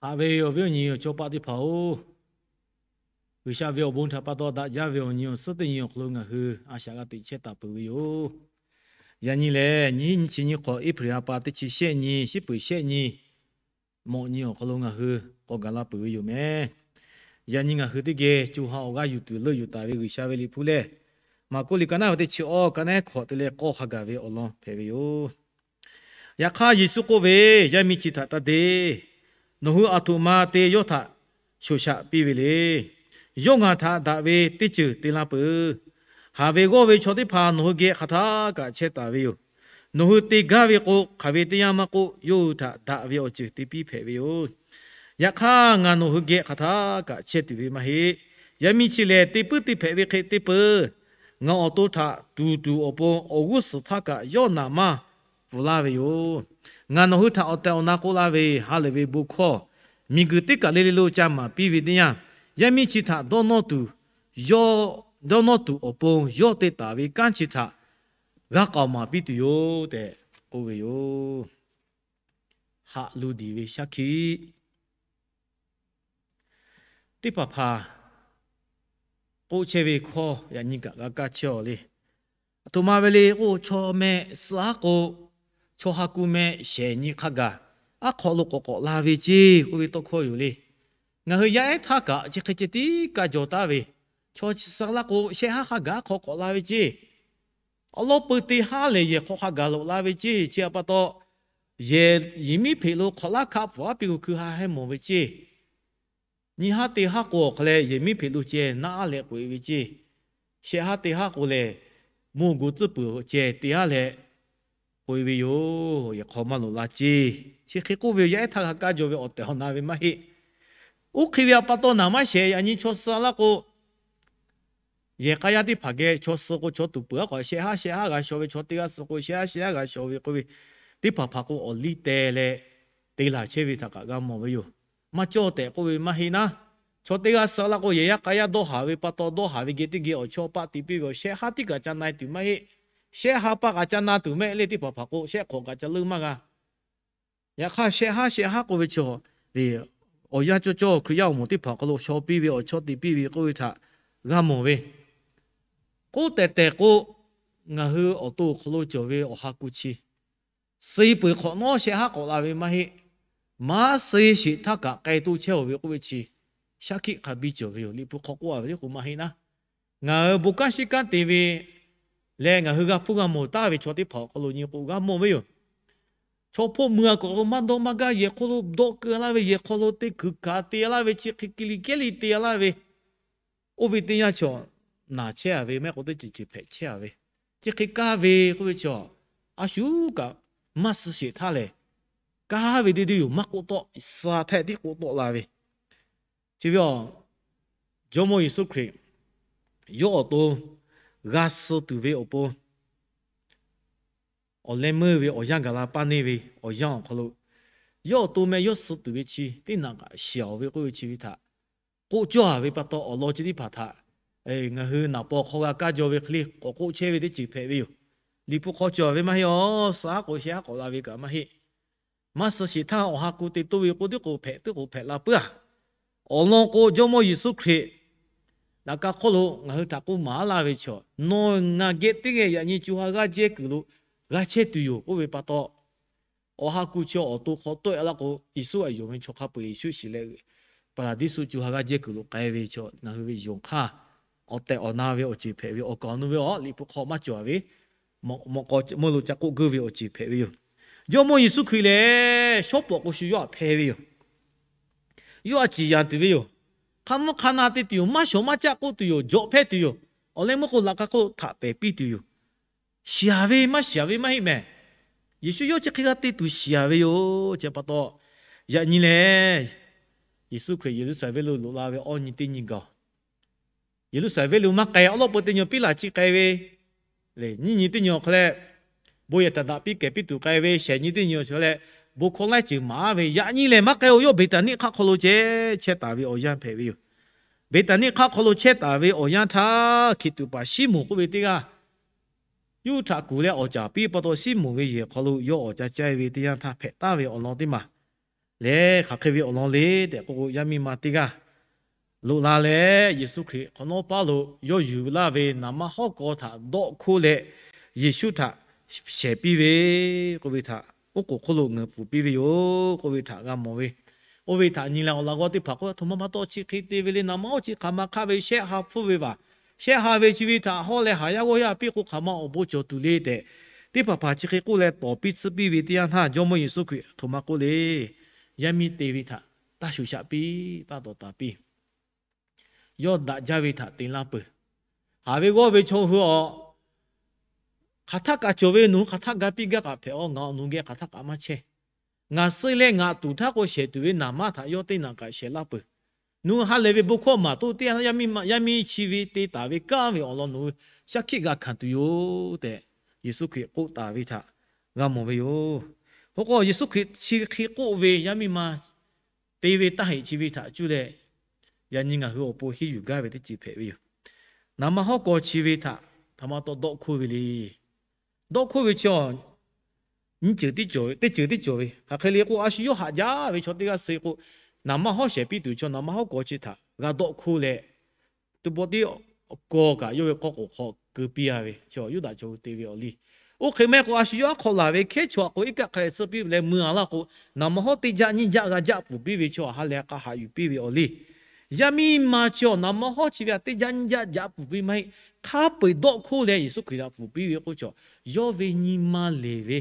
Haꞈ ve awˬ viˉ awˬ nyi awˬ chawˇ paˆ teˇ hpaˍ-oˬ, G'uiˬsha ve awˬ bon htaꞈ pa taw daꞈ jaˇ ve awˬ nyi awˬ suhˉ teˇ nyi awˬ hk'aw lo ngaˬ hui a shaꞈ g'a teꞈ chehˇ taˍ peuˬ ve yoˬ. Yaꞈ nyi lehˬ, nyiˇ chi nyi hk'awꞈ April ha pa teˇ chi shehˆ nyi, shiˉ peuˍ shehˆ nyi, mawꞈ nyi awˬ hk'aw lo ngaˬ hui k'awꞈ gaˬ la peuˬ ve yoˬ mehˍ. Yaꞈ nyi ngaˬ hui teˇ geh co ha awˬ g'aˇ yuˬ tuˬ leuˆ yuˬ taˍ ve G'uiˬsha ve liꞈ hpu lehˬ, Maˍkuˆ liꞈ ka naˉ ve teˇ chi awˇ, ka naˉ hkawꞈ te leh k'awˇ hk'a gaˬ ve awˬ lawn hpehꞈ ve yoˬ. Yaꞈ hk'aˇ, Yeˍsuˆ k'oˆ ve, Yaˇ miˇ chi htaꞈ taˇ deˇ. Nawˬ hui aˬ htoꞈ ma te yawˇ htaꞈ shoˍ shaꞈ piˇ ve le. Yawˇ ngaˬ htaꞈ daꞈ ve teˇ ceuˬ te laˇ peuˬ. Haˍ ve g'awˇ ve chaw teˇ hpaˍ nawˬ hui geh hk'aˬ htaˇ kaꞈ chehˇ taˍ ve yoˬ. Nawˬ hui te gaˇ ve k'o, hk'aˬ ve teˇ yanˇ maˇ k'oˆ, yawˇ hui htaꞈ daꞈ ve awˬ ceuˬ te piˇ hpehꞈ ve yoˬ. Yaꞈ hk'aˇ, ngaˬ nawˬ hui geh hk'aˬ htaˇ kaꞈ chehˇ tuˬ ve maˇ heˆ. Yaˇ miˇ chi lehˬ, te puiˉ te hpehꞈ ve hk'e te peuˬ. Ngaˬ awˬ to htaꞈ tuˍ tuˬ awˬ pon awˬ g'uˇ suhˍ htaˇ kaꞈ yawˇ naˍ manˇ pfuhˍ laˇ ve yoˬ. Ngaˬ nawˬ hui htaꞈ awˬ tehˬ awˬ na k'oˆ laˇ ve, ha lehˬ ve bon hkawˇ miˬguiˬ teˇ kaˬ le le lo ca maˍ piˇ ve teˇ yanˇ, yaˇ miˇ chi htaꞈ dawˇ nawˇ tuˬ, yawˇ dawˇ nawˇ tuˬ awˬ pon yawˇ te taˍ ve kanˉ chi htaꞈ g'a k'aoˍ maˍ piˇ tuˬ yoˬ tehꞈ k'oˆ ve yoˬ. Haꞈ lu diˍ ve shaˉ hkiˆ teˇ hpaˍ hpaˍ k'oˆ chehˇ ve hkawˇ yaꞈ nyi kaꞈ g'a kaˇ chehˇ-aw le. Aˬ htoꞈ ma ve le k'o, chaw meh suh haˉ k'o, chaw ha ku meh shehˍ nyi hk'a gaˬ aˉ hk'aw lo k'awꞈ k'awꞈ la ve ceˇ k'oˆ ve tawˇ hkawˇ yoˬ le. Ngaˬ hui yaˇ ehˉ htaˇ kaꞈ chi hk'e ceh tiˉ kaˇ jaw taˉ ve, chaw chi suh laˇ k'o, shehˆ haˉ hk'a gaˬ aˉ hk'aw k'awꞈ la ve ceˇ. Awˬ lawn peu te haˉ lehˬ, yehˬ hk'aw hk'a gaˬ loꞈ la ve ceˇ. Chi htaꞈ pa taw, yehˬ yehˬ miˉ hpeꞈ lo hk'awꞈ laˉ hkaˆ pfuhˍ aˉ piˇ k'o, hkui ha heh mawˬ ve ceˇ. Nyi haˉ te haˉ k'o awˬ hk'a leh, yehˬ miˉ hpeꞈ lo ceh naˆ aˉ leh k'oꞈ e ve ceˇ. Shehˆ haˉ te haˉ k'o lehˬ, mvuhˇ gu tcuhˉ puiˍ ceh te haˉ leh k'oꞈ e ve yoˬ. Yehˬ hk'aw maˇ loꞈ la ceˇ. Chi hk'e k'oˆ ve yoˬ. Yaˇ ehˉ htaˇ g'a kaˇ jaw ve awˬ tehˬ awˬ na ve maˇ heˆ. Oˇ hk'e ve htaꞈ pa taw naˍ maˇ shehˍ. Yaꞈ nyi chaw suh laˇ k'o, yehˬ k'a yaˇ teˇ hpaˍ geh chaw suh k'o, chaw tuˍ peuˬ aˉ k'awꞈ shehˆ haˉ shehˆ haˉ g'a shaw ve, chaw teˇ g'aˇ suh k'o, shehˆ haˉ shehˆ haˉ g'a shaw ve k'oˆ ve, teˇ hpaˍ hpaˍ k'o awˬ liˇ teh leh te laˬ chehˇ ve htaꞈ kaꞈ g'a mawˬ ve yoˬ. Maˇ cawˇ tehꞈ k'oˆ ve maˇ heˆ naˉ. Chaw teˇ g'aˇ suh laˇ k'o, yehˬ yaˇ k'a yaˇ dawˇ haˍ ve pa taw, dawˇ haˍ ve geh teˇ geh awˬ chawˇ paˆ te piˇ ve awˬ shehˆ haˉ tiˉ kaꞈ ca na e tuˬ maˇ heˆ. Shehˆ haˉ paˆ kaꞈ ca na tuˬ mehˆ le, teˇ hpaˍ hpaˍ k'o shehˆ hk'awꞈ kaꞈ ca leuˆ maˇ g'a. Yaꞈ hk'aˇ, shehˆ haˉ shehˆ haˉ k'oˆ ve chaw ve awˬ yanˇ cawˇ cawˇ Hkriꞈ yaˇ awˬ moˍ teˇ hpaˍ hk'aw lo shaw piˇ ve, awˬ chawˇ te piˇ ve k'oˆ ve htaꞈ g'a mawˬ ve. K'oˆ tehˬ tehˬ k'o, ngaˬ hui awˬ to awˬ hk'aw lo cawˬ ve awˬ ha ku chi, suh peuˬ hk'awꞈ nawˉ shehˆ haˉ k'awꞈ la ve maˇ heˆ. Maˇ suh sheˍ htaˇ kaꞈ k'ai toˇ chehˇ-oˬ ve k'oˆ ve chi, shaˉ hkiˆ hk'a biˇ cawˬ ve yoˬ. Liꞈ hpu hk'aw k'oˆ a ve teˇ k'o maˇ heˆ naˉ. Ngaˬ hui bon kanˉ shiˉ kanˉ te ve leh, ngaˬ hui g'a hpuˇ g'a mawˬ taˍ ve chaw teˇ hpaˍ awˬ hk'aw lo nyi k'o g'a mawˬ ve yoˬ. Chaw hpawˇ mui a k'awꞈ lo maˇ dawˇ maˇ gaˇ, yehˬ hk'aw lo dawˆ keu laˇ ve, yehˬ hk'aw lo te kuiˬ kaꞈ te laˇ ve, chi hk'e ke liꞈ kehˉ liꞈ te laˇ ve, oˇ ve teˇ yanˇ chaw naˬ chehˇ a ve, mehˆ k'o teˇ ceuˬ ceuˬ hpehꞈ chehˇ a ve, chi hk'e kaˇ ve k'oˆ ve chaw, a shu kaꞈ maˇ suh sheˍ htaˇ lehˬ, kaˇ ve deˇ deˇ yoˬ. Maˇ k'oˆ tawˆ, suh htehˆ tiˉ k'oˆ tawˆ la ve. Chi ve a, Jawˇmawˇ Yeˍsuˆ Hkriꞈ yawˇ awˬ to g'a suh tuˬ ve awˬ pon, awˬ leh meuˇ ve awˬ yanˇ gaˬ la paˇ neˇ ve awˬ yanˇ awˬ hk'aw lo, yawˇ awˬ to meh yawˇ suh tuˬ ve chi teˇ naꞈ kaꞈ shiˍ-oˬ ve k'oˆ ve chi ve htaꞈ k'oˆ cawˇ a ve pa taw, awˬ lawn chi teˇ hpaˍ htaꞈ ngaˬ hui naˍ paw hk'aw g'a kaˇ jaw ve hk'e le k'awꞈ k'oˆ chehˇ ve teˇ ceuˬ hpehꞈ ve yoˬ. Liꞈ hpu hk'aw cawˬ ve maˇ heˆ-oˬ. Suh haˉ k'o shehˆ haˉ k'awꞈ la ve kaꞈ maˇ heˆ. Maˇ suh sheˍ htaˇ awˬ ha ku te toˇ ve k'o, tiˉ k'o hpehꞈ, tiˉ k'o hpehꞈ la puiˉ a. Awˬ lawn k'o, Jawˇmawˇ Yeˍsuˆ Hkriꞈ laꞈ ka hk'oˆ lo ngaˬ hui htaꞈ k'oˆ maˍ laˇ ve chaw, nawˬ ngaˬ geh teˇ geh yaꞈ nyi co ha g'aˇ jehˇ kuiˬ lo g'a chehˇ tuˬ yoˬ k'oˆ ve pa taw, awˬ ha ku chi awˬ to hk'aw tawˆ e laˇ k'o, Yeˍsuˆ a yonˍ ve chaw hk'a peu-eˬ Yeˍsuˆ shiˍ leh, Paˍraˍdiˇsuˆ co ha g'aˇ jehˇ kuiˬ lo k'ai ve chaw ngaˬ hui ve yonˍ hk'aˇ, awˬ tehˬ awˬ na ve awˬ ceuˬ hpehꞈ ve awˬ kaˍ awˬ nu ve awˬ Liꞈ hpu hk'aw maˇ cawˬ ve, mawꞈ k'aw meuˇ lo ca k'oˆ geuˇ ve awˬ ceuˬ hpehꞈ ve yoˬ. Jawˇmawˇ Yeˍsuˆ Hkriꞈ lehˬ, shawˉ pawˍ k'o shu yawˇ htaꞈ hpehˇ ve yoˬ. Yawˇ htaꞈ ciˍ yanˍ tuˬ ve yoˬ. Hk'a mvuhˇ hk'a na te tuˬ yoˬ. Maˇ shawˍ maˇ caˆ k'oˆ tuˬ yoˬ. Jawꞈ hpehˇ tuˬ yoˬ. Awˬ leh meuˇ k'o laꞈ ka hk'oˆ lo htaꞈ pehˍ piˇ tuˬ yoˬ. Shiˍ a ve maˇ shiˍ a ve maˇ heˆ mehˍ. Yeˍsuˆ yawˇ chi hk'e g'a te tuˬ shiˍ a ve yoˬ. Chi pa taw, yaꞈ nyi lehˬ, Yeˍsuˆ Hkriꞈ Yeˍruˆsaˍlehnˍ venˇ lo loꞈ la ve awˇ nyi teˇ nyi gaˬ Yeˍruˆsaˍlehnˍ venˇ lo maˇ k'ai, awˉ lawˉ peu teˇ nyi piˉ laˬ chi k'ai ve le. Nyiˇ nyi teˇ nyi awˬ hk'aw leh, bon yehˬ htaꞈ daꞈ piˇ kehˬ piˇ tuˬ k'ai ve. Shehˍ nyi teˇ nyi awˬ hk'aw leh, bon hkawˇ laiˉ ceuˬ maˍ ve. Yaꞈ nyi lehˬ maˇ k'ai-oˬ. Yawˇ Beˍtaˍniˆ hk'aˆ hk'aw lo ceh chehˇ taˍ ve awˬ yanˇ hpehꞈ ve yoˬ. Beˍtaˍniˆ hk'aˆ hk'aw lo chehˇ taˍ ve awˬ yanˇ htaˇ, hkiˬ tuꞈ paˍ Siˉmonˍ k'oˆ ve teˇ g'aˇ yawˇ htaꞈ kuˬ leh awˬ caˍ piˇ pa taw, Siˉmonˍ ve yehˬ hk'aw lo yawˇ awˬ ca caiˇ ve teˇ yanˇ htaˇ hpehꞈ taˍ ve awˬ lawn teˇ maˬ lehˬ hk'aˬ hk'e ve awˬ lawn le tehꞈ k'oˆ k'o, yaˇ miˇ ma teˇ g'aˇ loꞈ la leh Yeˍsuˆ Hkriꞈ hk'awꞈ nawˉ paˉ lo yawˇ yuˬ laˇ ve naˍ manˇ hawˉ k'aw htaꞈ dawˆ hkoˇ leh Yeˍsuˆ htaꞈ shehˍ piˇ ve k'oˆ ve htaꞈ oˉ k'oˍ hk'oˆ lo ngeuˍ pfuhˍ piˇ ve yoˬ k'oˆ ve htaꞈ g'a mawˬ ve. Oˇ ve htaꞈ nyi leh awˬ laꞈ g'awˇ teˇ hpaˍ k'oˆ, a htoꞈ ma pa taw chi hk'e te ve le. Naˍ manˇ hawˉ chi hk'aˬ ma hk'aˆ ve shehˆ ha hpfuhˇ ve vaˬ. Shehˆ ha ve chi ve htaꞈ hawˉ leh haˍ yaˇ g'awˇ yaˇ piˇ k'o hk'aˬ ma awˬ bon cawˬ tuˬ le tehꞈ, teˇ hpaˍ hpaˍ chi hk'e k'oˆ leh tawˍ piˇ tsuhˇ piˇ ve teˇ yanˇ htaˇ, Jawˇmawˇ Yeˍsuˆ Hkriꞈ a htoꞈ ma k'oˆ le. Yaˇ miˇ te ve htaꞈ taˇ shuˍ shaꞈ piˇ, taˇ tawˍ taˍ piˇ. Yawˇ daꞈ jaˇ ve htaꞈ te laˇ peuˬ. Haˍ ve g'awˇ ve chaw hui awˬ hk'aˬ htaˆ kaꞈ cawˬ ve, nawˬ hui hk'aˬ htaˆ ga piˇ gaˇ kaꞈ hpehꞈ-aw. Ngaˬ nawˬ hui geh hk'aˬ htaˆ kaꞈ maˇ chehˇ. Ngaˬ suh leh ngaˬ tuˍ htaˇ k'o shehˍ tuˬ ve naˍ manˇ htaꞈ yawˇ teˇ naꞈ kaꞈ shehˍ laˇ peuˬ. Nawˬ hui ha lehˬ ve bon hkawˇ maˍ toˇ teˇ yanˇ yaˇ miˇ chi ve te taˍ ve kanˉ ve awˬ lawn nawˬ hui shaˉ hkiˆ g'a hkanˍ tuˬ yoˬ tehꞈ, Yeˍsuˆ Hkriꞈ k'oˆ taˍ ve htaꞈ g'a mawˬ ve yoˬ. Oˇ k'o Yeˍsuˆ Hkriꞈ chi hk'e k'oˆ ve yaˇ miˇ ma te ve taˇ heꞈ chi ve htaꞈ cuˇ leh, yaꞈ nyi ngaˬ hui awˬ pon henˇ yuˬ gaˇ ve teˇ ceuˬ hpehꞈ ve yoˬ. Naˍ manˇ hawˉ k'aw chi ve htaꞈ htaꞈ ma taw dawˆ hkoˇ ve le. Dawˆ hkoˇ ve chi nyiˇ ceuˬ teˇ cawˬ, teˇ ceuˬ teˇ cawˬ ve hk'aˬ hk'e le k'o, a shu yawˇ haꞈ jaˇ ve chaw teˇ g'aˇ suh k'o, naˍ manˇ hawˉ shehˍ piˇ tuˬ chaw naˍ manˇ hawˉ k'aw chi htaꞈ g'a dawˆ hkoˇ leh, teˇ pawˆ tiˉ kawˇ kaꞈ yawˇ ve k'awˇ k'oˍ hk'aw keu piˇ-a ve chaw Yuˇdaꞈ chaw hui te ve awˬ liˇ. Oˇ hk'e maˇ heˆ k'o, a shu yawˇ aˉ hk'aw laˬ ve hkehˉ chaw aꞈ k'o iˉ kaˆ hk'a leh tcuhˇ piˇ leh mui-a laˇ k'o, naˍ manˇ hawˉ teˇ jaˆ nyiˇ jaˆ g'a jaˆ pfuhˍ piˇ ve chaw ha lehˬ k'a haꞈ yuˬ piˇ ve awˬ liˇ. Yaˇ miˇ ma chi awˬ naˍ manˇ hawˉ chi ve htaꞈ teˇ jaˆ nyiˇ jaˆ jaˆ pfuhˍ piˇ maˇ heˆ. Hk'a peu-eˬ dawˆ hkoˇ leh Yeˍsuˆ Hkriꞈ htaꞈ pfuhˍ piˇ ve k'oˆ chaw, yawˇ ve nyi ma leˬ ve,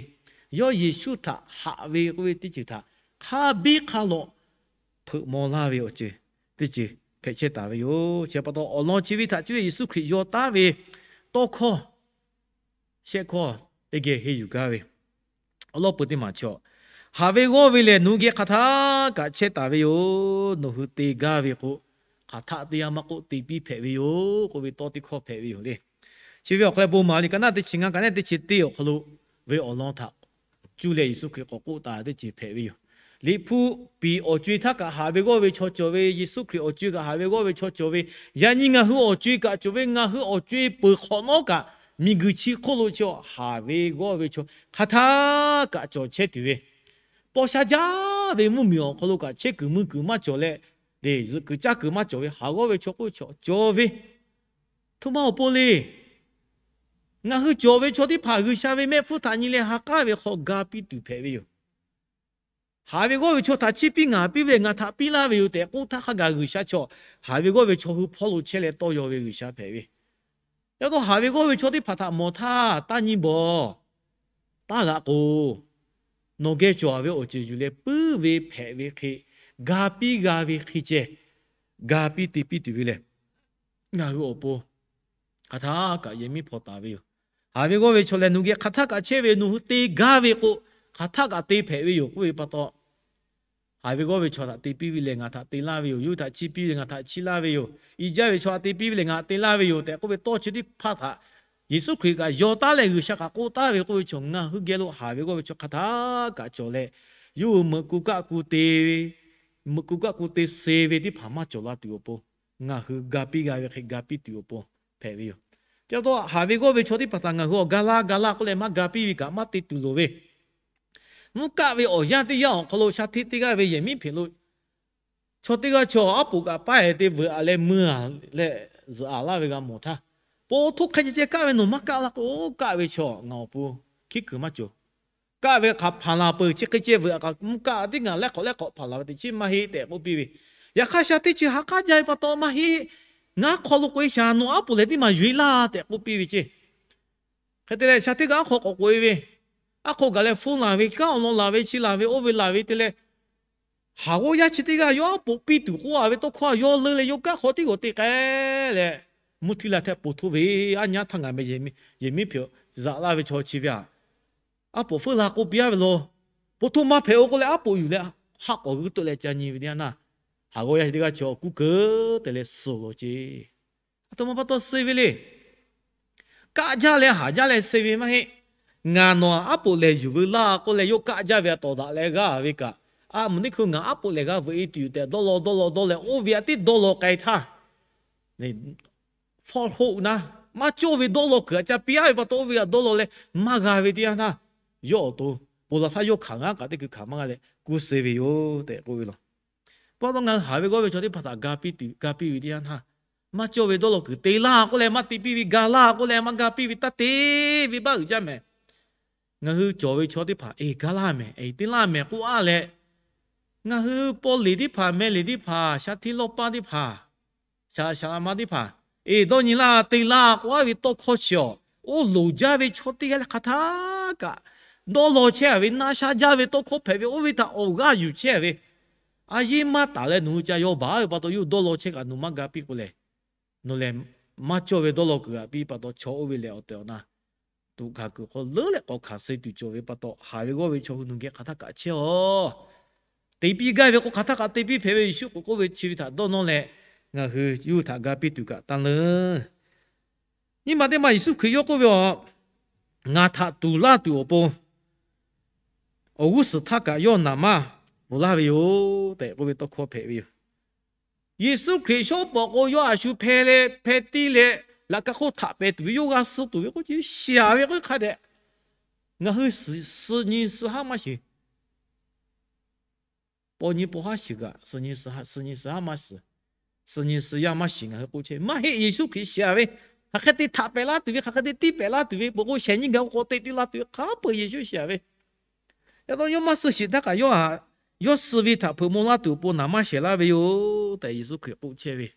yawˇ Yeˍsuˆ htaꞈ haꞈ ve k'oˆ ve teˇ ceuˬ htaꞈ hk'a biˇ hk'a lawꞈ hpeuꞈ maw laˇ ve awˬ ceuˬ teˇ ceuˬ hpehꞈ chehˇ taˍ ve yoˬ. Chi pa taw awˬ lawn chi ve htaꞈ cuˇ leh Yeˍsuˆ Hkriꞈ yaw taˉ ve tawˇ hkawˇ shehˆ hkawˇ teˇ geh henˇ yuˬ gaˇ ve awˬ lawn peuˬ teˇ maˬ chaw, haˍ ve g'awˇ ve lehˬ nawˬ hui geh hk'aˬ htaˆ kaꞈ chehˇ taˍ ve yoˬ. Nawˬ hui te gaˇ ve k'o, hk'aˬ htaˆ teˇ yanˇ maˇ k'oˆ te piˇ hpehꞈ ve yoˬ k'oˆ ve tawˇ teˇ hkawˇ hpehꞈ ve yoˬ le. Chi ve awˬ hk'aw leh bon maˍ liꞈ ka naˆ teˇ chi ngaˇ ka naˆ teˇ chi teˇ awˬ hk'aw lo ve awˬ lawn htaꞈ cuˇ leh Yeˍsuˆ Hkriꞈ k'awꞈ k'oˆ taˍ teˇ ceuˬ hpehꞈ ve yoˬ. Liꞈ hpu piˍ awˬ co-e htaˇ kaꞈ haˍ ve g'awˇ ve chaw cawˬ ve, Yeˍsuˆ Hkriꞈ awˬ co-e kaꞈ haˍ ve g'awˇ ve chaw cawˬ ve, yaꞈ nyi ngaˬ hui awˬ co-e kaꞈ cawˬ ve, ngaˬ hui awˬ co-e peuˬ hk'awꞈ nawˉ kaꞈ miˬguiˬ chi hk'oˆ lo chi haˍ ve g'awˇ ve chaw hk'aˬ htaˆ kaꞈ cawˬ chehˇ tuˬ ve, paw sha jaˇ ve mvuhˇmiˬ awˬ hk'aw lo kaꞈ chehˇ kuiˬ mui kuiˬ maˇ cawˬ leh, zuhꞈ kuiˬ caˇ kuiˬ maˇ cawˬ ve haˍ g'awˇ ve chaw k'oˆ ve chaw cawˬ ve, htoꞈ ma awˬ pon le. Ngaˬ hui cawˬ ve chaw teˇ hpaˍ G'uiˬsha ve mehˆ hpfuhˇ htaꞈ nyi leh ha k'aˉ ve hk'aw ga piˇ tuˬ hpehꞈ ve yoˬ. Haˍ ve g'awˇ ve chaw htaꞈ chiˇ piˇ ngaˬ piˇ ve, ngaˬ htaꞈ piˇ laˇ ve yoˬ tehꞈ k'oˆ htaˇ hk'a gaˬ G'uiˬsha chaw haˍ ve g'awˇ ve chaw hui hpawˇ lo chehˇ leh tawˇ yaw ve G'uiˬsha hpehꞈ ve. Yaꞈ taw haˍ ve g'awˇ ve chaw teˇ hpaˍ htaꞈ mawˬ htaˇ, taˇ nyi bawˬ, taˇ g'aꞈ k'o, nawˬ geh cawˬ ve awˬ ceuˬ yuˬ leh puiˉ ve hpehꞈ ve hk'e, ga piˇ g'a ve hk'e ceh, ga piˇ te piˇ tuˬ ve lehˬ, ngaˬ hui awˬ pon hk'aˬ htaˆ kaꞈ yehˬ miˉ hpaw taˍ ve yoˬ. Haˍ ve g'awˇ ve chaw lehˬ nawˬ geh hk'aˬ htaˆ kaꞈ chehˇ ve, nawˬ hui te gaˇ ve k'o, hk'aˬ htaˆ kaꞈ te hpehꞈ ve yoˬ k'oˆ ve pa taw, haˍ ve g'awˇ ve chaw htaꞈ te piˇ ve lehˬ ngaˬ htaꞈ te laˇ ve yoˬ. Yawˇ hui htaꞈ chiˇ piˇ ve ngaˬ htaꞈ chiˇ laˇ ve yoˬ. Iˉ jaˇ ve chaw htaꞈ te piˇ ve lehˬ ngaˬ htaꞈ te laˇ ve yoˬ tehꞈ k'oˆ ve tawˇ chi teˇ hpaˍ htaꞈ Yeˍsuˆ Hkriꞈ kaꞈ yaw taˉ leh G'uiˬsha kaꞈ k'oˆ taˍ ve k'oˆ ve chaw, ngaˬ hui geh lo haˍ ve g'awˇ ve chaw hk'aˬ htaˆ kaꞈ cawˬ leh, yawˇ hui meuꞈ ku kaˆ ku te ve, meuꞈ ku kaˆ ku te suh ve teˇ hpaˍ maˇ cawˬ la tuˬ awˬ pon, ngaˬ hui ga piˇ g'a ve hk'e ga piˇ tuˬ awˬ pon hpehꞈ ve yoˬ. Chi pa taw haˍ ve g'awˇ ve chaw teˇ hpaˍ htaꞈ ngaˬ hui awˬ ga laˇ ga laˇ k'oˆ leh maˇ ga piˇ ve kaꞈ maˇ te tuˬ loˍ ve, mvuhˇ kaˆ ve awˬ yanˇ teˇ yanˇ awˬ hk'aw lo sha hteˇ teˇ g'aˇ ve yehˬ miˉ hpeꞈ lo chaw teˇ g'aˇ chaw aˉ poꞈ kaꞈ paˉ-e te veuꞈ-a leh mui-a leh zuhꞈ-a laˇ ve g'a mawˬ htaˇ, po htoˇ hk'e ceh ceh kaˆ ve nawˬ maˇ kaˆ laˇ k'o, kaˆ ve chaw ngaˬ awˬ pon hkiˉ kuiˬ maˇ cawˬ. Kaˆ ve hk'aˬ hpanˍ laˬ peuˬ, chi hk'e ceh veuꞈ-a kaꞈ mvuhˇ kaˆ teˇ ngaˬ lehˉ hk'awꞈ lehˉ hk'awꞈ hpanˍ laˬ ve teꞈ chiˉ maˇ heˆ tehꞈ k'oˆ piˇ ve. Yaꞈ hk'aˇ sha hteˇ chi ha k'aˉ jaˇ ve pa taw maˇ heˆ. Ngaˬ aˉ hk'aw lo k'oꞈ-e shaˍ, nawˬ aˉ poꞈ lehˬ teˇ maˬ yuˬ-e laˇ tehꞈ k'oˆ piˇ ve ceˇ. Hk'e te leh sha hteˇ kaꞈ aˉ hk'aw k'awꞈ k'oꞈ-e ve, aˉ hk'aw gaˬ leh hpu laˬ ve, kanˉ awˬ lawn laˬ ve, chi laˬ ve, oˇ ve laˬ ve te leh, haˍ g'awˇ yaˇ chi teˇ g'aˇ yawˇ aˉ poꞈ piˇ tuˬ k'oˆ-a ve tawˇ hkawˇ yawˇ leuˇ leh yawˇ kanˉ hk'aw tiˉ g'awˬ te k'ai leh, mvuhˇ htiˇ la htehꞈ po htoˇ ve, aˉ nyaˇ htaˇ ngaˬ meh yehˬ miˉ hpehꞈ zaꞈ laˇ ve chaw chi ve htaꞈ aˉ poꞈ feuˉ la k'oˆ piˇ-a ve law. Po htoˇ maˇ hpehꞈ-o k'oˆ leh aˉ poꞈ yuˬ leh haˆ k'awꞈ g'uiˇ tawˆ leh ca nyi ve teˇ yanˇ, haˍ g'awˇ yaˇ chi teˇ g'aˇ chaw kuˇ keu te leh suh lawˬ ceˇ. Aˬ htoꞈ ma pa taw suh ve le. Kaˆ jaˇ leh haˍ jaˇ leh suh ve maˇ heˆ. Ngaˬ nawˬ aˉ poꞈ lehˬ yuˬ veu laˇ k'oˆ leh yawˇ kaˆ jaˇ ve htaꞈ tawˍ daꞈ leh g'aˇ ve kaꞈ, a mvuhˇ miˬ hkui ngaˬ aˉ poꞈ lehˬ g'a veuꞈ-e tuˬ yoˬ tehꞈ dawˇ law dawˇ law dawˇ leh oˇ ve htaꞈ teˇ dawˇ law k'ai htaˇ, fawˇ hoˆ naˉ, maˇ cawˇ ve dawˇ law kuiˬ htaꞈ ca piˇ-a ve pa taw oˇ ve htaꞈ dawˇ law leh maˇ g'a ve teˇ yanˇ htaˇ, yawˇ awˬ to Ponˬ laˬ htaˇ yawˇ hkanˍ g'aˇ kaꞈ teˇ hkui hkanˍ maˇ g'a leh kuˇ suh ve yoˬ tehꞈ k'oˆ ve law. Pa taw ngaˬ hui haˍ ve g'awˇ ve chaw teˇ hpaˍ htaꞈ ga piˇ tuˬ, ga piˇ ve teˇ yanˇ htaˇ, maˇ cawˇ ve dawˇ law kuiˬ te laˇ k'oˆ leh maˇ te piˇ ve, ga laˇ k'oˆ leh maˇ ga piˇ ve taˇ te ve baˆ uiˍ jaˇ mehˍ. Ngaˬ hui cawˬ ve chaw teˇ hpaˍ eˬ ga laˇ mehˍ, eˬ te laˇ mehˍ k'oˆ a leh, ngaˬ hui paw leˬ teˇ hpaˍ, meh leˬ teˇ hpaˍ, shaˍ hteˇ lawˇ paˇ teˇ hpaˍ, shaˍ laꞈ ma teˇ hpaˍ, eˬ dawˇ nyi laˇ te laˇ k'oˆ a ve tawˇ hkawˇ chi awˬ, oˇ loˍ jaˇ ve chaw teˇ g'aˇ leh hk'aˬ htaˇ kaꞈ dawˇ law chehˇ a ve, na sha jaˇ ve tawˇ hkawˇ hpehꞈ ve, oˇ ve htaꞈ awˬ g'aˇ yuˬ chehˇ ve, a yeˇ maˇ taˍ leh nawˬ hui ca yaw baˬ ve pa taw yawˇ hui dawˇ law chehˇ kaꞈ nawˬ maˇ ga piˇ k'o lehˬ, nawˬ lehˬ maˇ cawˇ ve dawˇ law kuiˬ g'a piˇ pa taw chaw oˇ ve lehˬ awˬ tehˬ awˬ na tuꞈ hkanˍ kuiˬ hk'aw leuˉ leh k'awꞈ hkanˍ suh tuˬ cawˬ ve pa taw, haˍ ve g'awˇ ve chaw hui nawˬ geh hk'aˬ htaˇ kaꞈ chehˇ aˬ. Te piˇ gaˇ ve k'o hk'aˬ htaˇ kaꞈ te piˇ hpehꞈ ve, Yeˍsuˆ k'oˆ ve chi ve htaꞈ dawˇ nawˇ leh, ngaˬ hui yawˇ hui htaꞈ ga piˇ tuˬ kaꞈ taˇ leuˉ. Nyiˇ ma teˇ ma Yeˍsuˆ Hkriꞈ yawˇ k'oˆ ve, Ngaˬ htaꞈ tuˍ laˇ tuˬ awˬ pon awˬ g'uˇ suhˍ htaˇ kaꞈ yawˇ naˍ manˇ bvuhˬ laˇ ve yoˬ tehꞈ k'oˆ ve tawˇ hkawˇ hpehꞈ ve yoˬ. Yeˍsuˆ Hkriꞈ shawˉ pawˍ k'o yawˇ a shu hpeh leh hpeh tiˇ leh laꞈ ka hk'oˆ htaꞈ pehˍ tuˬ ve, yawˇ g'a suh tuˬ ve k'oˆ chi shiˍ ve k'oˆ hk'a dehꞈ, ngaˬ hui suh nyi suh haˉ maˇ shiˍ. Paw nyi paw haˉ shiˍ kaꞈ, suh nyi suh haˉ maˇ shiˍ, suh nyi suh yaˇ maˇ shiˍ ngaˬ hui k'oˆ chehˇ maˇ heˆ. Yeˍsuˆ Hkriꞈ shiˍ ve, hk'aˬ hk'e te htaꞈ pehˍ laˇ tuˬ ve, hk'aˬ hk'e te tiˇ pehˍ laˇ tuˬ ve, peuˬ k'o shehˍ nyi gaˬ k'o k'awꞈ te te la tuˬ ve hk'a peu-eˬ Yeˍsuˆ shiˍ ve. Yaꞈ taw yawˇ maˇ suh shiˍ htaˇ kaꞈ yawˇ a, yawˇ suh ve htaꞈ hpeuꞈ maw laˇ tuˬ awˬ pon naˍ manˇ shehˍ laˇ ve yoˬ tehꞈ Yeˍsuˆ Hkriꞈ k'oˆ chehˇ ve.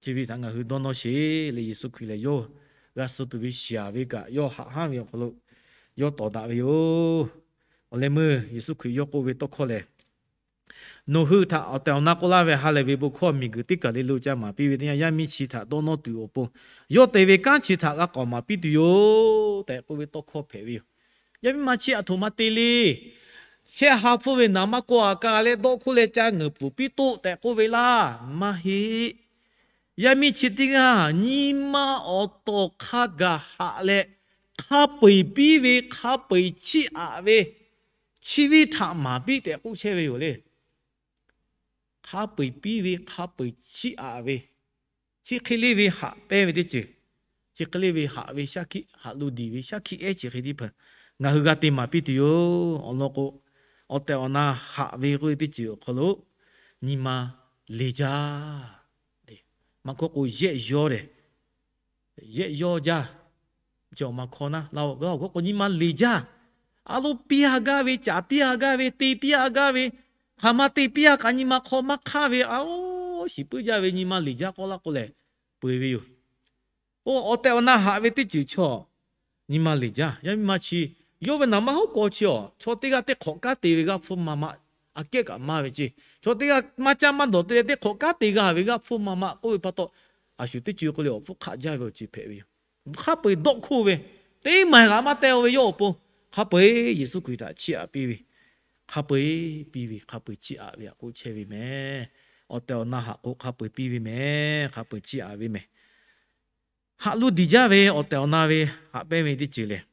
Chi ve htaꞈ ngaˬ hui dawˇ nawˇ sheˍ le. Yeˍsuˆ Hkriꞈ lehˬ yawˇ g'a suh tuˬ ve shiˍ ve kaꞈ yawˇ haꞈ haˉ ve awˬ hk'aw lo yawˇ tawˍ daꞈ ve yoˬ. Awˬ leh meuˇ Yeˍsuˆ Hkriꞈ yawˇ k'oˆ ve tawˇ hkawˇ lehˬ, Nawˬ hui htaꞈ awˬ tehˬ awˬ na k'oˆ laˇ ve ha lehˬ ve bon hkawˇ miˬ guiˬ teˇ kaˬ le lo ca maˍ piˇ ve teˇ yanˇ, yaˇ miˇ chi htaꞈ dawˇ nawˇ tuˬ awˬ pon yawˇ te ve kanˉ chi htaꞈ g'a k'awꞈ maˍ piˇ tuˬ yoˬ tehꞈ k'oˆ ve tawˇ hkawˇ hpehꞈ ve yoˬ. Yaˇ miˇ ma chi aˬ htoꞈ ma te le. Shehˆ ha hpfuhˇ ve naˍ manˇ kawˆ a ka leh dawˇ hk'oˆ leh ca ngeuˍ pfuhˍ piˇ toˆ tehꞈ k'oˆ ve laˇ. Maˇ heˆ. Yaˇ miˇ chi teˇ g'aˇ nyi ma awˬ tawˍ hk'a gaˬ haꞈ leh, hk'a peu-eˬ piˇ ve, hk'a peu-eˬ chiˇ aꞈ ve, chi ve htaꞈ maˍ piˇ tehꞈ k'oˆ chehˇ ve yoˬ le. Hk'a peu-eˬ piˇ ve, hk'a peu-eˬ chiˇ aꞈ ve, chi hk'e le ve haꞈ pehnˇ ve teˇ ceuˬ, chi hk'e le ve haꞈ ve shaˉ hkiˆ, haꞈ lo diˬ ve shaˉ hkiˆ ehˉ chi hk'e teˇ hpaˍ ngaˬ hui g'a te maˍ piˇ tuˬ yoˬ. Awˬ lawn k'o, awˬ tehˬ awˬ na haꞈ ve k'oˆ ve teˇ ceuˬ awˬ hk'aw lo nyi ma le jaˇ. Maˇ hkawˇ k'o yehˆ yawˇ lehˬ, yehˆ yawˇ jaˇ. Chi awˬ ma hkawˇ naˉ la, g'a awˬ g'awˇ k'o nyi ma le jaˇ. A lo piˇ a gaˇ ve, caˍ piˇ a gaˇ ve, te piˇ a gaˇ ve, hk'aˬ ma te piˇ a kaꞈ nyi ma hk'aw maˇ hk'aˇ ve, a oˉ shiˍ puiˉ jaˇ ve nyi ma le jaˇ k'oˆ laˇ k'o lehˬ, peu-eˬ ve yoˬ. Oˇ awˬ tehˬ awˬ na haꞈ ve teˇ ceuˬ chaw nyi ma le jaˇ. Yaˇ miˇ ma chi yawˇ ve naˍ manˇ hoˉ k'aw chi awˬ, chaw teˇ g'aˇ teˇ hk'awꞈ kanˉ te ve g'aˇ hpfuhˇ ma ma, aꞈ kehˉ kaꞈ maˇ ve ceˇ. Chaw teˇ g'aˇ maˇ caˇ maˇ dawˬ te leh teˇ hk'awꞈ kanˉ te g'a ve g'aˇ hpfuhˇ ma ma k'oˆ ve pa taw, a shu teˇ ceuˬ k'oˆ le awˬ hpfuhˇ hk'aˆ jaˇ ve awˬ ceuˬ hpehꞈ ve yoˬ. Hk'a peu-eˬ dawˆ hkoˇ ve, teˇ maˬ g'aꞈ maˇ teh-o ve yawˇ awˬ pon, hk'a peu-eˬ Yeˍsuˆ Hkriꞈ htaꞈ chiˇ aꞈ piˇ ve, hk'a peu-eˬ piˇ ve, hk'a peu-eˬ chiˇ aꞈ ve htaꞈ k'oˆ chehˇ ve mehˍ. Awˬ tehˬ awˬ na haꞈ k'o hk'a peu-eˬ piˇ ve mehˍ, hk'a peu-eˬ chiˇ aꞈ ve mehˍ. Haꞈ lo diˬ jaˇ ve awˬ tehˬ awˬ na ve haꞈ pehnˇ ve teˇ ceuˬ lehˬ,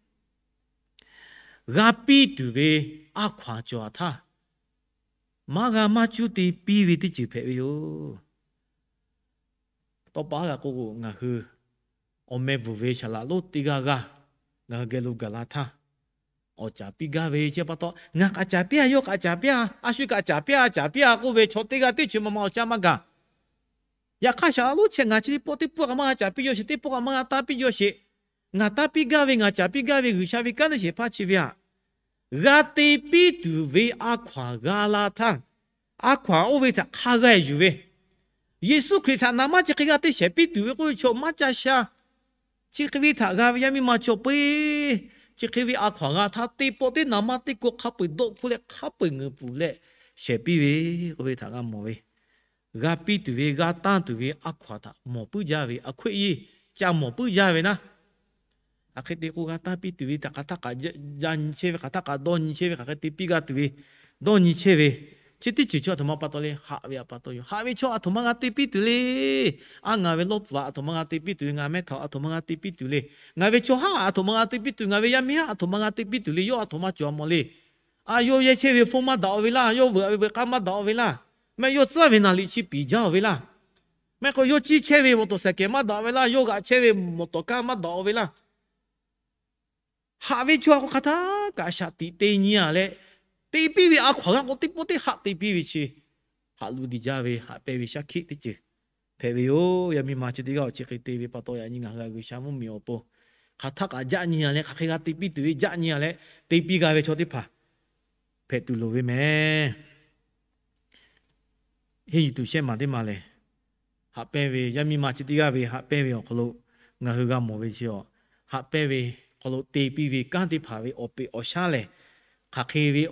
g'a piˇ tuˬ ve a hkaw-anˬ cawˬ htaˇ, maˇ g'a maˇ cuˇ te piˇ ve teˇ ceuˬ hpehꞈ ve yoˬ. Tawˇ pa g'a k'o, ngaˬ hui awˬ meh bvuhˬ ve saˍ laꞈ lonˉ teˇ g'aˇ g'aˇ ngaˬ hui geh lo gaˬ la htaˇ, awˬ caˍ piˇ gaˇ ve chi pa taw, ngaˬ k'aꞈ caˍ piˇ a, yawˇ k'aꞈ caˍ piˇ a, a shu k'aꞈ caˍ piˇ a, caˍ piˇ a k'oˆ ve chaw teˇ g'aˇ teˇ ceuˬ ma ma awˬ caˇ maˇ gaˬ. Yaꞈ hk'aˇ, saˍ laꞈ lonˉ chi ngaˬ chi teˇ pawˆ teˇ pawˆ kaꞈ maˇ g'a caˍ piˇ yaw sheˍ, teˇ pawˆ kaꞈ maˇ g'a tanˇ piˇ yaw sheˍ. Ngaˬ tanˇ piˇ gaˇ ve, ngaˬ caˍ piˇ gaˇ ve G'uiˬsha ve kanˉ teˇ shehˍ hpaˇ chi ve aꞈ, g'a te piˇ tuˬ ve a hkaw-anˬ g'a la htaˇ, a hkaw-anˬ oˇ ve htaꞈ hk'a g'a yuˬ ve, Yeˍsuˆ Hkriꞈ htaꞈ naˍ manˇ chi hk'e g'a te shehˍ piˇ tuˬ ve k'oˆ ve chaw maˇ ca sha. Chi hk'e ve htaꞈ g'a ve yaˇ miˇ ma chaw peu-eˬ, chi hk'e ve a hkaw-anˬ g'a htaˇ teˇ pawˆ teˇ naˍ manˇ teˇ ko hk'a peu-eˬ dawˆ hkoˇ leh hk'a peu-eˬ ngeuˍ pfuhˍ leh shehˍ piˇ ve k'oˆ ve htaꞈ g'a mawˬ ve. G'a piˇ tuˬ ve, g'a tanˇ tuˬ ve a hkaw-anˬ htaꞈ mawˬ puiˉ jaˇ ve, a hkawehˆ yeˇ ca mawˬ puiˉ jaˇ ve naˉ, hk'aˬ hk'e te k'o g'a tanˇ piˇ tuˬ ve htaꞈ hk'aˬ htaˇ kaꞈ ja nyi chehˇ ve, hk'aˬ htaˇ kaꞈ dawˇ nyi chehˇ ve, hk'aˬ hk'e te piˇ g'a tuˬ ve, dawˇ nyi chehˇ ve, chi teˇ ceuˬ chi a htoꞈ ma pa taw le, haꞈ ve a pa taw yoˬ. Haꞈ ve chaw a htoꞈ ma g'a te piˇ tuˬ le. A ngaˬ ve lawˇ pfuhˍ a htoꞈ ma g'a te piˇ tuˬ le, ngaˬ mehˇ htaꞈ a htoꞈ ma g'a te piˇ tuˬ le, ngaˬ ve chaw haˉ a htoꞈ ma g'a te piˇ tuˬ, ngaˬ ve yaˇ miˇ haˉ a htoꞈ ma g'a te piˇ tuˬ le, yawˇ a htoꞈ ma cawˬ a mawˬ le. A yawˇ yehˇ chehˇ ve hpfuhˇ maˇ daꞈ-o ve laˇ, yawˇ veuꞈ ve veuꞈ k'aˇ maˇ daꞈ-o ve laˇ, mehˆ yawˇ tcuhˉ ve naˍ liꞈ chi piˍ jaˇ-o ve laˇ, mehˆ k'o yawˇ ciˇ chehˇ ve mawˬ tawˍ sehˍ kehˬ maˇ daꞈ-o ve laˇ, yawˇ g'aꞈ chehˇ ve mawˬ tawˍ kaˇ maˇ daꞈ-o ve laˇ. haꞈ ve chaw a k'o hk'aˬ htaˇ kaꞈ shaꞈ tiꞈ te nyi a leh, te piˇ ve a hkaw-anˬ g'aˇ k'o teˇ pawˆ teˇ haˆ te piˇ ve chi, haꞈ lu diˬ jaˇ ve haꞈ pehnˇ ve shaˉ hkiˆ teˇ ceuˬ hpehꞈ ve yoˬ. Yaˇ miˇ ma chi teˇ g'aˇ awˬ chi hk'e te ve pa taw, yaꞈ nyi ngaˬ hui g'a G'uiˬsha mvuhˇmiˬ awˬ pon hk'aˬ htaˇ kaꞈ jaˆ nyi a leh, hk'aˬ hk'e g'a te piˇ tuˬ ve jaˆ nyi a leh, te piˇ g'a ve chaw teˇ hpaˍ hpehꞈ tuˬ loˍ ve mehˍ. Henˇ yuˬ tuˬ shehˇ maˬ teˇ maˬ lehˬ, haꞈ pehnˇ ve yaˇ miˇ ma chi teˇ g'aˇ ve haꞈ pehnˇ ve awˬ hk'aw lo ngaˬ hui g'a mawˬ ve chi a, haꞈ pehnˇ ve hk'aw lo te piˇ ve kanˉ teˇ hpaˍ ve awˬ peꞈ awˬ shaˉ lehˬ, hk'aˬ hk'e ve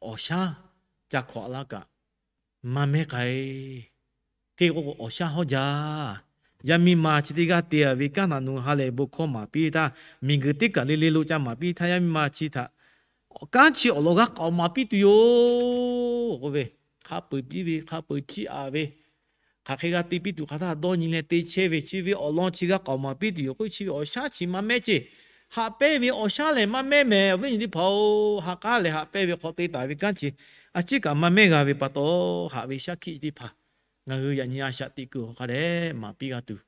awˬ shaˉ ca hkawꞈ laˇ kaꞈ maˇ mehˉ k'ai. Hteˇ k'o k'o awˬ shaˉ hawˉ jaˇ. Yaˇ miˇ ma chi teˇ g'aˇ te a ve kanˉ htaꞈ nawˬ hui ha lehˬ bon hkawˇ maˍ piˇ htaˇ, miˬguiˬ teˇ kaˬ le le lo ca maˍ piˇ htaˇ, yaˇ miˇ ma chi htaꞈ kanˉ chi awˬ lawn g'aˇ k'aoˍ maˍ piˇ tuˬ yoˬ k'oˆ ve, hk'a peu-eˬ piˇ ve, hk'a peu-eˬ chiˇ aꞈ ve, hk'aˬ hk'e g'a te piˇ tuˬ hk'aˬ htaˇ dawˇ nyi leh te chehˇ ve chi ve awˬ lawn chi g'aˇ k'aoˍ maˍ piˇ tuˬ yoˬ k'o, chi ve awˬ shaˉ chi maˇ mehˉ ceˇ. Haꞈ pehnˇ ve awˬ shaˉ lehˬ maˇ mehˉ mehˍ. Awˬ viˉ nyi teˇ hpaˍ-oˬ, ha k'aˉ lehˬ haꞈ pehnˇ ve hk'aw te taˍ ve kanˉ chi a ciˉ kaꞈ maˇ mehˉ g'a ve pa taw, haꞈ ve shaˉ hkiˆ chi teˇ hpaˍ ngaˬ hui yaꞈ nyi a shaꞈ teꞈ kuiˬ awˬ hk'a dehꞈ maˍ piˇ g'a tuˬ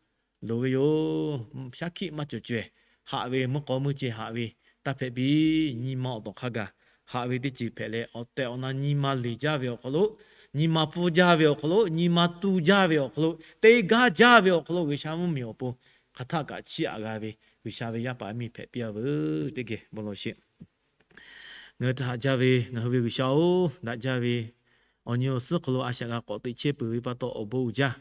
loˍ ve yoˬ. Shaˉ hkiˆ maˇ cawˬ cawehˬ, haꞈ ve mvuhˇ k'aw meuˇ ceh haꞈ ve taˇ hpehꞈ piˇ. Nyi ma awˬ tawˍ hk'a gaˬ haꞈ ve teˇ ceuˬ hpehꞈ leh, awˬ tehˬ awˬ na nyi ma leˬ jaˇ ve awˬ hk'aw lo, nyi ma pfuhˇ jaˇ ve awˬ hk'aw lo, nyi ma tu jaˇ ve awˬ hk'aw lo, te gaˇ jaˇ ve awˬ hk'aw lo G'uiˬsha mvuhˇmiˬ awˬ pon hk'aˬ htaˇ kaꞈ chiˇ aꞈ g'a ve G'uiˬsha ve yaˇ paˍ yaˇ miˇ hpehꞈ piˇ a veuˬ. Teˇ geh bon lawˬ sheˍ. Ngaˬ hui htaꞈ haꞈ jaˇ ve ngaˬ hui ve G'uiˬsha-oˬ, daꞈ jaˇ ve awˬ nyi awˬ suhˉ hk'aw lo a shaꞈ g'a k'awꞈ teꞈ chehˇ peuˬ ve pa taw awˬ bon uiˍ jaˇ.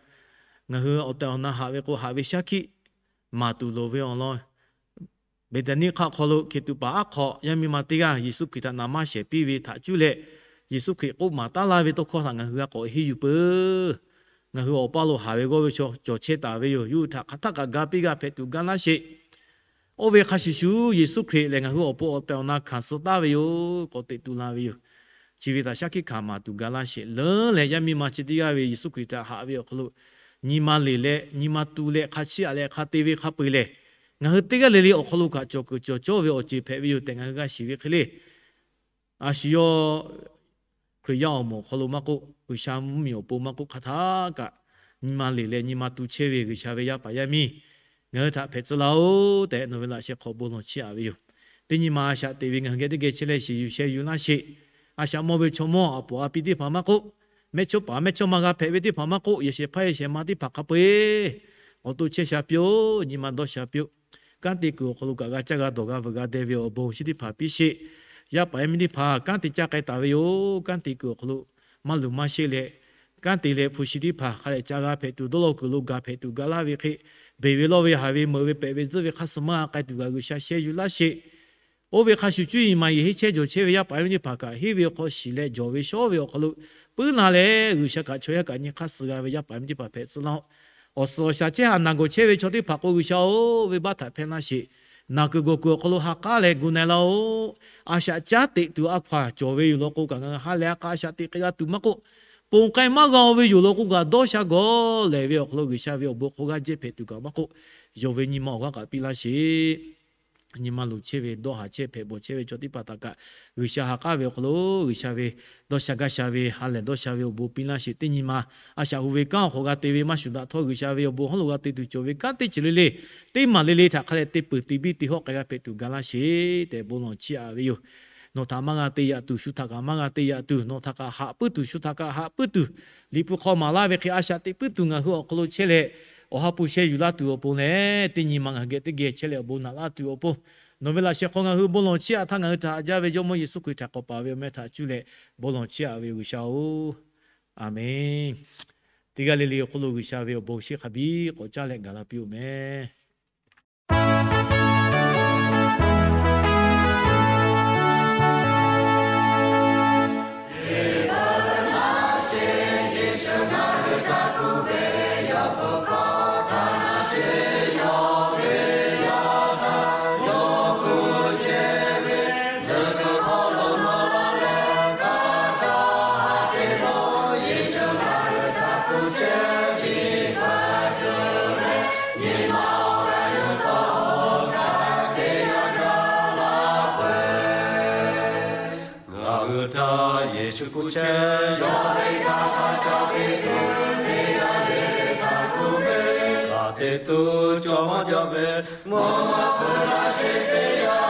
Ngaˬ hui awˬ tehˬ awˬ na haꞈ ve k'o, haꞈ ve shaˉ hkiˆ maˍ tuˬ loˍ ve awˬ lawn, Beˍtaˍniˆ hk'aˆ hk'aw lo hkeꞈ tuꞈ paˍ aˉ hk'aw yaˇ miˇ ma teˇ g'aˇ Yeˍsuˆ Hkriꞈ htaꞈ naˍ manˇ shehˍ piˇ ve htaꞈ cuˇ leh, Yeˍsuˆ Hkriꞈ k'oˆ maˍ taˉ laˇ ve tawˇ hkawˇ htaꞈ ngaˬ hui g'a k'awꞈ henˇ yuˬ peuˬ. Ngaˬ hui awˬ paˇ lo haˍ ve g'awˇ ve chaw cawˬ chehˇ taˍ ve yoˬ. Yawˇ hui htaꞈ hk'aˬ htaˇ kaꞈ ga piˇ g'a hpehꞈ tuˬ ga laˇ sheˍ. Oˇ ve hk'a shuˍ shuˍ Yeˍsuˆ Hkriꞈ lehˬ ngaˬ hui awˬ pon awˬ tehˬ awˬ na hkanˍ suh taˍ ve yoˬ. K'awꞈ teꞈ tu la ve yoˬ. Chi ve htaꞈ shaˉ hkiˆ hkanˍ maˍ tuˬ ga laˇ sheˍ. Leuˉ leh yaˇ miˇ ma chi teˇ g'aˇ ve Yeˍsuˆ Hkriꞈ htaꞈ haꞈ ve awˬ hk'aw lo nyi ma leˬ leh nyi ma tu leh hk'a chiˇ aꞈ leh hk'a te ve hk'a peu-eˬ lehˬ, ngaˬ hui teˇ g'aˇ le le awˬ hk'aw lo kaꞈ cawˬ kuiˬ cawˬ cawˇ ve awˬ ceuˬ hpehꞈ ve yoˬ tehꞈ ngaˬ hui g'a shiˍ ve hk'e le. A shu yawˇ Hkriꞈ yaˇ awˬ moˍ awˬ hk'aw lo maˇ k'oˆ, G'uiˬsha mvuhˇmiˬ awˬ pon maˇ k'oˆ, hk'aˬ htaˇ kaꞈ nyi ma leˬ leh nyi ma tu chehˇ ve G'uiˬsha ve yaˇ paˍ yaˇ miˇ ngaˬ hui htaꞈ hpehꞈ tcuh laˇ-oˬ tehꞈ nawˬ ve laꞈ sheh hk'aw bon lawˬ chiˇ aꞈ ve yoˬ. Teˇ nyi ma a shaꞈ teꞈ ve ngaˬ hui geh teˇ geh chehˇ leh shiˍ yuˬ sheh yuˬ laˇ sheˍ. A shaꞈ mawˇ ve chaw mawˇ aˬ poˍ a pi teˇ hpaˍ maˇ k'oˆ, mehˇchawˇpaˍ mehˇchawˇma g'a hpehꞈ ve teˇ hpaˍ maˇ k'oˆ, yehˬ shehˍ hpaˇ yehˬ shehˍ ma teˇ hpaˍ hk'a peu-eˬ awˬ to chehˇ sha piˇ-oˆ. Nyi ma dawˇ sha piˇ-oˆ. Kanˉ te kuiˬ awˬ hk'aw lo kaꞈ g'a caˇ g'a dawˬ g'a veuꞈ g'a deh ve awˬ bon chi teˇ hpaˍ piˇ sheˍ. Yaˇ paˍ yaˇ miˇ teˇ hpaˍ kanˉ te caˇ k'ai taˍ ve yoˬ. Kanˉ te kuiˬ awˬ hk'aw lo maˇ luˬ maˇ sheˆ leh, kanˉ te leh hpu shi teˇ hpaˍ hk'a dehꞈ ca g'a hpehꞈ tuˬ, dawˇ law kuiˬ lo gaˬ hpehꞈ tuˬ ga laˇ ve hk'e, beˬ ve lawˇ ve haˍ ve meuꞈ ve pehꞈ ve tzuhˆ ve hk'a suh maˇ g'a k'ai tuˬ kaꞈ G'uiˬsha sheh yuˬ laˇ sheˍ. Oˇ ve hk'a shuˍ cuˇ yiˍ maˍ yiˍ henˇ chehˇ jawˬ chehˇ ve yaˇ paˍ yaˇ miˇ teˇ hpaˍ kaꞈ henˇ ve awˬ hk'aw shiˍ leh jawˬ ve shawˉ ve awˬ hk'aw lo puiˉ la leh, G'uiˬsha kaꞈ chaw yaˇ kaꞈ nyi hk'aˇ suh g'a ve yaˇ paˍ yaˇ miˇ teˇ hpaˍ hpehꞈ tcuh laˇ-oˆ. Awˬ suhˍ awˬ shaˍ chehˇ haˍ naˬ gawˬ chehˇ ve chaw teˇ hpaˍ k'o, G'uiˬsha-oˬ, venˇbaˆ htaꞈ hpehˇ laˇ sheˍ. Naˬ kuiˬ gawˬ kuiˬ awˬ hk'aw lo ha k'aˉ leh gu na-e laˇ-oˆ. A shaꞈ caˉ teꞈ tuˬ a hkaw-anˬ cawˬ ve yoˬ law k'o kaꞈ, ngaˬ hui ha lehˬ a k'a a shaꞈ teꞈ k'ai g'a tuˬ maˇ k'oˆ, ponˬ k'ai maˇ g'a-o ve yoˬ law k'o kaꞈ, dawˇ sha gawˬ lehˬ ve awˬ hk'aw lo G'uiˬsha ve awˬ bon hk'aw g'aˇ jehˇ hpehꞈ tuˬ kaꞈ maˇ k'oˆ, yonˍ ve nyi ma awˬ g'aˇ kaꞈ piˇ laˇ sheˍ. Nyi ma luˬ chehˇ ve, dawˇ haˍ chehˇ, hpehꞈ bawˬ chehˇ ve chaw teˇ hpaˍ htaꞈ kaꞈ G'uiˬsha ha k'aˉ ve awˬ hk'aw lo G'uiˬsha ve dawˇ sha gaˇ sha ve, ha lehˬ dawˇ sha ve awˬ bon piˇ laˇ sheˍ. Teˇ nyi ma a shaꞈ hu ve kanˉ awˬ hk'aw g'a te ve maˇ shuˍ daꞈ htawˇ, G'uiˬsha ve awˬ bon hawˉ lo g'a te tuˬ cawˬ ve kanˉ teˇ ceuˬ le le, teˇ maˬ le le htaꞈ hk'a leh te peuˬ te biˇ te hawˆ k'ai g'a hpehꞈ tuˬ ga laˇ sheˍ tehꞈ bon lawˬ chiˇ aꞈ ve yoˬ. Nawˬ htaꞈ maˇ g'a te yaꞈ tuˬ, shu htaꞈ kaꞈ maˇ g'a te yaꞈ tuˬ, nawˬ htaꞈ kaꞈ haꞈ puiˉ tuˬ, shu htaꞈ kaꞈ haꞈ puiˉ tuˬ, Liꞈ hpu hk'aw maˍ laˇ ve hk'e a shaꞈ teꞈ puiˉ tuˬ ngaˬ hui awˬ hk'aw lo chehˇ leh, awˬ ha hpu sheh yuˬ laˇ tuˬ awˬ pon leh, teˇ nyi ma ngaˬ hui geh teˇ geh chehˇ leh awˬ bon naꞈ laˇ tuˬ awˬ pon, nawˬ ve laꞈ sheh hk'aw ngaˬ hui bon lawˬ chiˇ aꞈ htaˇ, ngaˬ hui htaꞈ haꞈ jaˇ ve Jawˇmawˇ Yeˍsuˆ Hkriꞈ htaꞈ k'awꞈ paˍ ve awˬ meh htaꞈ cuˇ leh bon lawˬ chiˇ aꞈ ve G'uiˬsha-oˬ, Aˍmenˍ. Teˇ g'aˇ le le awˬ hk'aw lo G'uiˬsha ve awˬ bon shinˉ hk'a biˇ k'awꞈ caˇ leh gaˬ la piˇ-oˆ mehˍ. Ngaˬ hui htaꞈ Yeˍsuˆ kuˬ chehˇ, yawˇ ve htaꞈ hk'a ca te tuˬ, teˇ g'aˇ le le htaꞈ kuˬ ve, hk'a te tuˬ cawˬ maˇ jaˇ ve, mvuhˇ naw ma peuˬ laˇ sheˍ teˇ g'aˇ